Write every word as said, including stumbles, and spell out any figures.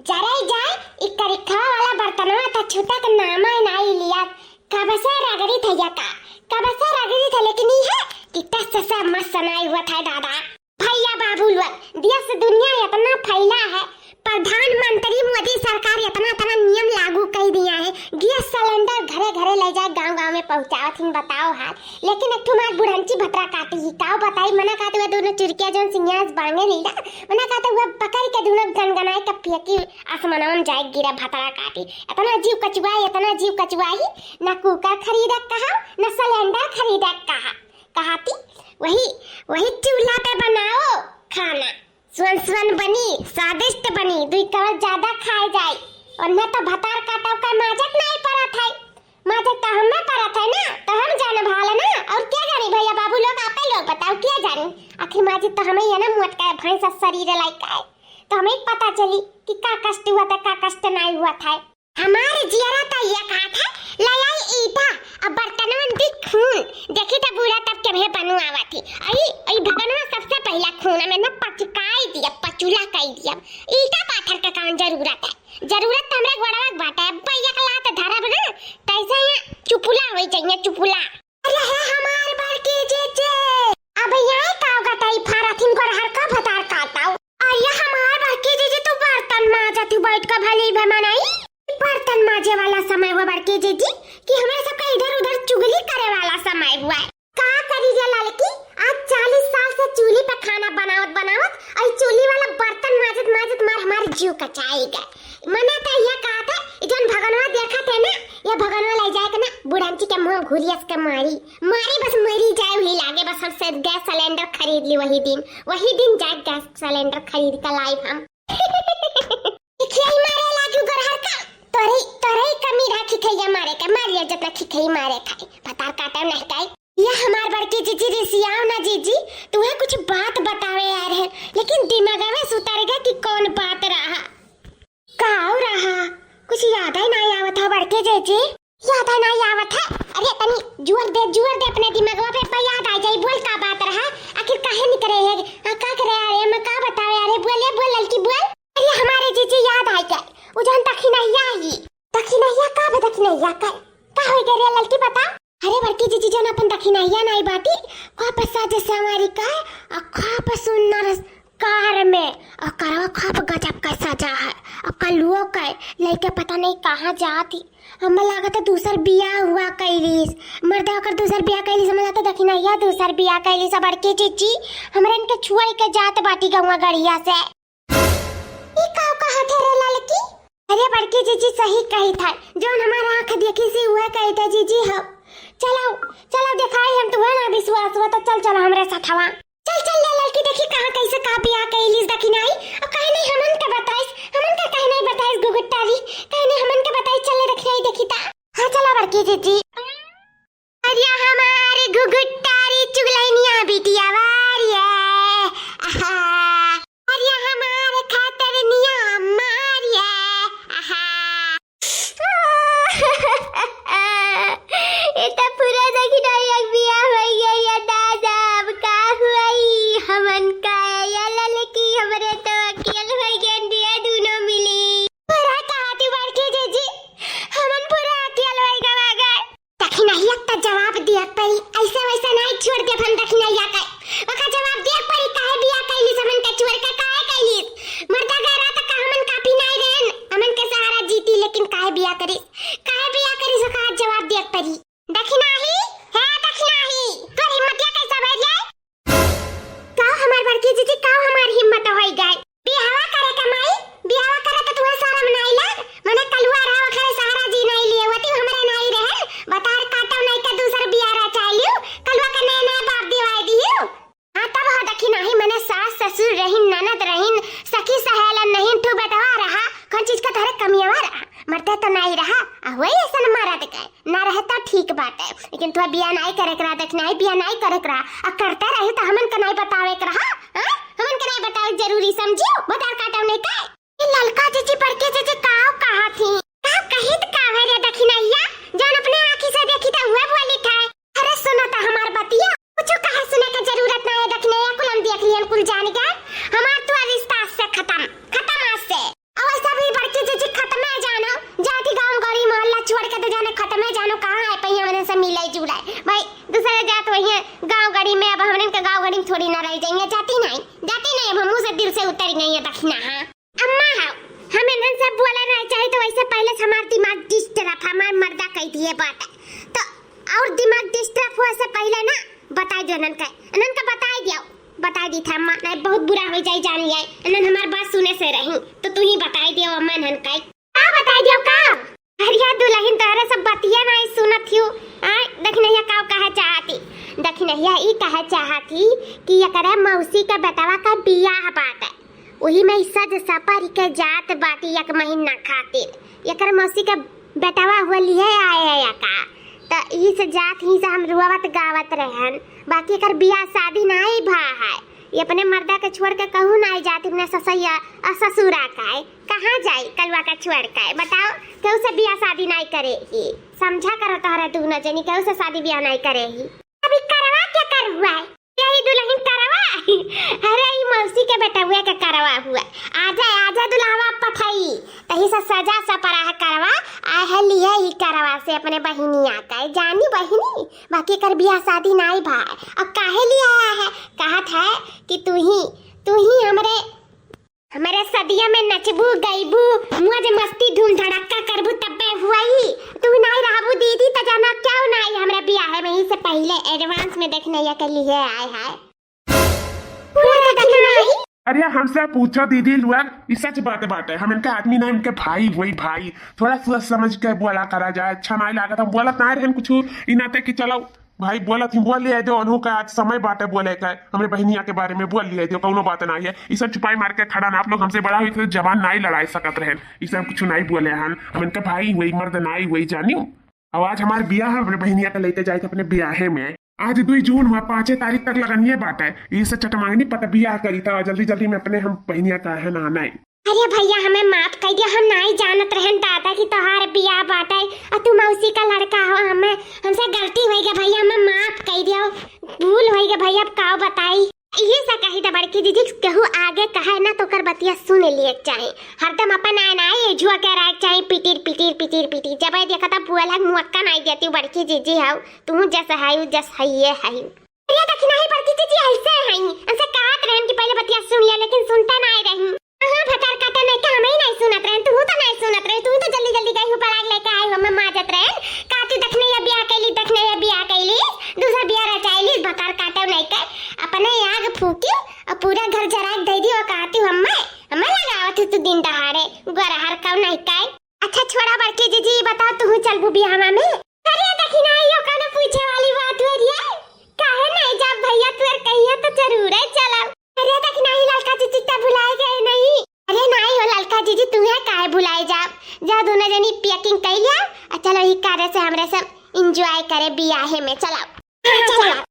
जरई जाए, ई करिखवा वाला बर्तनवा त छूटे के नामे नाई लिया। कब से रगड़ी थे या का, कब से रगड़ी थे, लेकिन ई है कि टस से मस नाई हुआ था दादा। भैया बाबू लोग, देश दुनिया इतना फैला है, प्रधानमंत्री मोदी सरकार इतना इतना नियम लागू कर दिया है, गैस सिलेंडर घरे घरे ले जाए, गांव गांव में पहुंचावत हिन, बताओ हाल। लेकिन एक ठो हमार बुढ़ंची भतरा काटी ही, काव बताई, मना कहते हुए दोनों चुरकिया जौन सिंगिया से बांगे लीला, मना कहते हुए पकड़ के दोनों गनगनाए के फेंकी आसमानवा में जाए गिरा भतरा काटी। इतना जीव कचुआई, इतना जीव कचुआई, ना कुकर खरीदे कहा, ना सिलेंडर खरीदे कहा। कहाती, वही, वही चूल्हा पे बनाओ खाना, सुन सुन बनी, स्वादिष्ट बनी, दुई कवर ज्यादा खाए जाए। उन्हें तो भतार काटव का माजत नहीं पड़त है, माजत तो हमें पड़त है ना, तो हम जान भाल ना। और क्या जानी भैया बाबू लोग, आप लोग बताओ क्या जानी, आखिर माजित तो हमें ये ना मोट का भैंस शरीर लायक है, तो हमें पता चली कि का कष्ट हुआ था, का कष्ट नहीं हुआ था। हमार जियरा त ये कहा था, ले आई ईटा, अब बर्तनवन दी खून, देखी त बूढ़ा तब के भे बनू आवत ही। आई, आई भगनवा सबसे पहला खून में न पचकाई दिया, पचुला कई दिया। ईटा पाथर के कौन जरूरत है? जरूरत त हमरे गोड़वा के बाटे। अब भैया के लात धरब ना, तैसे यहाँ चुपुला होई जाइए, चुपुला। अरे हे हमार बड़की जीजी, अब यहाँ का गटाई फारथिन गोरहर का भतार काटाऊ। अरे हमार बड़की जीजी, तू बर्तन माजत ही बैठ के भली भे मनाई। बर्तन माजे वाला समय हुआ बड़की जीजी कि हमरे सबका इधर उधर चुगली करे वाला समय हुआ है। का करी रे ललकी, आज चालीस साल से चूल्ही पे खाना बनावत बनावत और चूल्ही वाला बर्तन माजत माजत मार हमार जीव कचाई गए। मने तो ये कहा था, ई जौन भगनवा देखत है ना, ये भगनवा ले जाए के ना बुढ़ंची के मुंह घुरियस के मारी, मारी बस मरी जाए वही लागे, बस हमसे गैस सिलेंडर खरीद ली वही दिन, वही दिन जाए गैस सिलेंडर खरीद के लाई हम। खिखई मारे लागी गोरहर का, तोरे, तोरे ही कमी रहा खिखैया मारे के, मारिया जितना खिखई मारे खाए, भतार काटा नहीं खाए। ये हमार बड़की जीजी रिसियाओ ना जीजी, तुम्हें कुछ बात बतावे आ रहे, लेकिन दिमाग में सुतर गया कि कौन बात रहा। काऊ रहा? कुछ याद ही नहीं आवत है बड़के जीजी। याद ही नहीं आवत है? अरे तनी जोर दे, जोर दे अपने दिमागवा पे, पे याद आ जाई। बोल का बात रहा? आखिर काहे निकरे है? आ, का करे? अरे मैं का बतावे? अरे बोले, बोल ललकी बोल। अरे हमारे जीजी याद आ गए, उ जौन दखिनैया आई। दखिनैया का बे दखिनैया का? का हो गए रे ललकी बता? अरे बड़की जीजी जौन अपन दखिनैया नाई बाटी, का पसा जैसे हमारी का, आ का पसुन्नर कार में, और करवा खूब गजब का सजा है, और कलुओ का लइके पता नहीं कहाँ जात ही। हमें लागत है दूसर बियाह हुआ कैलिस, मर्दा ओकर दूसर बियाह कैलिस, हमें लागत है दखिनैया दूसर बियाह कैलिस। अब बड़की जीजी हमरे इनके छुअर के जात बाटी गौवा गड़िया से। ई का कहत है रे ललकी? अरे बड़की जीजी सही कही था, जौन हमारा आँख देखी सी उहे कही था जीजी हम। चलो, चलो दिखाई हम तुम्हें ना विश्वास हुआ तो चल चलो हमरे साथ हवा। चल, चल ले ललकी, देखी कहाँ कैसे का बियाह कैलिस दखिनाई। अब कहे नहीं हमन के बताइस, हमन के कहे नहीं बताइस गुगुट्टारी, कहे नहीं हमन के बताइस, चल ले दखिनाई देखी ता। हाँ चला बड़की जीजी। अरे हमारे गुगुट्टारी चुगलैनिया बिटिया वारिया, आहा। अरे हमारे खतरनिया मारिया, आहा। ये तो पूरा दखिनैया के बियाह होइ गया या दादा, अब का हुई हमन का? या ललकी हमरे तो अकियल होइ गया, दिया दोनों मिली। पूरा कहा तू बड़की जीजी, हमन पूरा अकियल होइ गवा गए। दखिनैया त जवाब दिया परी, ऐसे वैसे नहीं छोड़ दे हम दखिनैया के। ओका जवाब दिया परी, काहे बियाह कैलिस हमन के छोड़ के, काहे कैलिस? मर्दा गैरा त का हमन काफी नहीं रहन, हमन के सहारा जीती, लेकिन काहे बियाह करिस? काहे बियाह करिस, ओका आज जवाब दिया परी। दखिनाही, हे दखिनाही, तोर हिम्मतिया कैसा भर जाए? का हमार बड़की जीजी, का हमार हिम्मत होइ गए? बियाहवा करे के माई, बियाहवा करे के तुम्हें शर्म नहीं लाग? मने कलुआ रहा, ओकरे सहारा जी नहीं लिए, वती हमरे नहीं रहन, बतार काटो नहीं के दूसर बियाह रचाई लियो, कलुआ के नए नए बाप दिवाई दियो। हाँ, तब हो दखिनाही, मने सास ससुर रहिन, ननद रहिन, सखी सहेलन रहिन, तू बेटवा रहा, कौन चीज का तोहरे कमियावा रहा? मरते तो नहीं रहा, आ वही ऐसन मरद के, ना रहे तो ठीक बाटे, लेकिन तू बियाह नहीं करे के रहा, दखिनाही बियाह नहीं करे के रहा, आ करते रही तो हमन के नहीं बतावे के रहा, हाँ? हमन के नहीं बतावे जरूरी समझियो, बतार काटो नहीं का? ए ललका जीजी, बड़के जीजी, काव कहा थी? काव कहित काव है रे दखिनैया, जौन अपने आँखी से देखी त उहे बोली था। अरे सुनो त हमार बतिया, कुछ कहे सुने के जरूरत ना है दखिनैया, कुल हम देख लियन, कुल जान गए। हमार तो रिश्ता आज से खत्म, खत्म आज से। और वैसे भी हमार मर्दा कहि दिए बात। तो और दिमाग disturb होए से पहिले ना बताइ दियो इनन का, इनन का बताइ दियो, बताइ दी था अम्मा, नहीं बहुत बुरा होइ जाई जान लिया, इनन हमार बात सुने से रही, तो तू ही बताइ दियो अम्मा इनन का। का बताइ दियो का? अरे दुलहिन तोहरे सब बतिया नहीं सुनत हियो। आय, दखिनहिया का कहे चाहती? दखिनहिया ई कहे चाहती कि एकरे मौसी के बेटवा का बियाह बाटे, वही में सज सपर के जात बाटी एक महीना खातिर। एकर मौसी के बेटवा हुआ लिहे आए है या का? त ई से जात ही से हम रुआवत गावत रहन, बाकी एकर बियाह शादी नाई भा है। ये अपने मर्दा के छोड़ के कहूँ नाई जाती, अपने ससैया और ससुरा का है। कहाँ जाई कलुआ का छोड़ के? बताओ, केहू से बियाह शादी नाई करे ही। समझा करो तोहरा दुनो जनी, केहू से शादी बियाह नाई करे ही। अभी करवा के कर हुआ है? यही दुलहिन करवा? अरे, ई मौसी के बेटउए के करवा हुआ। आजा, आजा दुलहवा पठई। तही से सजा सपराह करवा, आए है लिए ही करवा से अपने बहिनिया का। जानी बहिनी, बाकी कर बियाह शादी नाई भा। अब काहे लिए आया है? कहत है कि तू ही, तू ही हमरे हमरे सदिया में नचबू, गइबू, मौज मस्ती, धूम धड़क्का करबू, तब्बे हुआई। तू नाई रहबू दीदी, त जाना क्यों नाई हमरे बियाहे में ही से पहिले advance में दखिनहिया के लिए आए है। पूरा दखिनहिया। अरे हमसे पूछो दीदी लोग, ई सच बात बाटे। हम इनके आदमी ना, इनके भाई, वही भाई। थोड़ा सोच समझ के बोला करा जाए। अच्छा नाई लागत, हम बोलत ना रहन कुछ, ई नाते कि चलो भाई बोलत ही, बोल लिया दो, उन्हों का आज समय बाटे बोले का, हमरे बहिनिया के बारे में बोल लिया दो, कौनो बात ना है। ई सब चुपाई मार के खड़ा ना, आप लोग हमसे बड़ा हुई तो जबान नाई लड़ाई सकत रहन। ई सब कुछ नाई बोले हन, हम इनका भाई हुई, मर्द नाई हुई, जानियो। अब आज हमार बियाह है, हमरे बहिनिया के लेते जाए थे अपने बियाहे में। आज दुई जून हुआ, पाँचे तारीख तक लगनिये बाटे। ई से चटमांगनी पट बियाह करी था, जल्दी जल्दी में अपने हम बहिनिया का है ना नाई। अरे भैया, हमें माफ कर दिया, हम नाई जानत रहन दादा कि तोहार बियाह बाटे, और तू मौसी का लड़का हो। हमें, हमसे गलती होइ गया भैया, हमें माफ कर दिया, भूल होइ गया भैया, अब का बताई। ये से कही था बड़की जीजी, केहू आगे कहे ना तो ओकर बतिया सुन लिए के चाही। हरदम अपन आए ना आए, जुआ के रहे के चाही, पिटिर, पिटिर, पिटिर, पिटिर। जब ये देखा था बुआ लाग मुअक्का नाई देती, बड़की जीजी हाउ, तू जस हायु, जस हइये हायु। अरे दखिनही बड़की जीजी ऐसे हई, हमसे कहत रहन कि पहिले बतिया सुन लिया, लेकिन सुनता नाई रही। हाँ, भतार काटा नहीं का, हम ही नहीं सुनत रहे, तू तो नहीं सुनत रहे, तू तो जल्दी जल्दी गई हो, पराग लेके आई हो, हमें माजत रहे, का तू दखिनहिया बियाह कैली, दखिनहिया बियाह कैली, दूसरा बियाह रचाइली, भतार काटा नहीं के, अपने आग फूकी और पूरा घर जरा के दे दी, और कहती हमें, हमें लगावत हो तू दिन दहाड़े, गोरहर का नहीं का। अच्छा छोड़ा बड़की जीजी, बताओ तू चलबू बियाहवा में? अरे दखिनही, यो काना पूछे वाली बात हो रही है, काहे नहीं जाब भैया, तू कहिया तो जरूर है चलब। अरे दखिनही, ललका जीजी त भुलाए गए नहीं। अरे नाई हो ललका जीजी, तुम्हें काहे भुलाए जाब? जा दोनों जनी packing कर लिया, आ चलो ई कारे से हमरे सब enjoy करे बियाहे में, चलो। हाँ, चलो।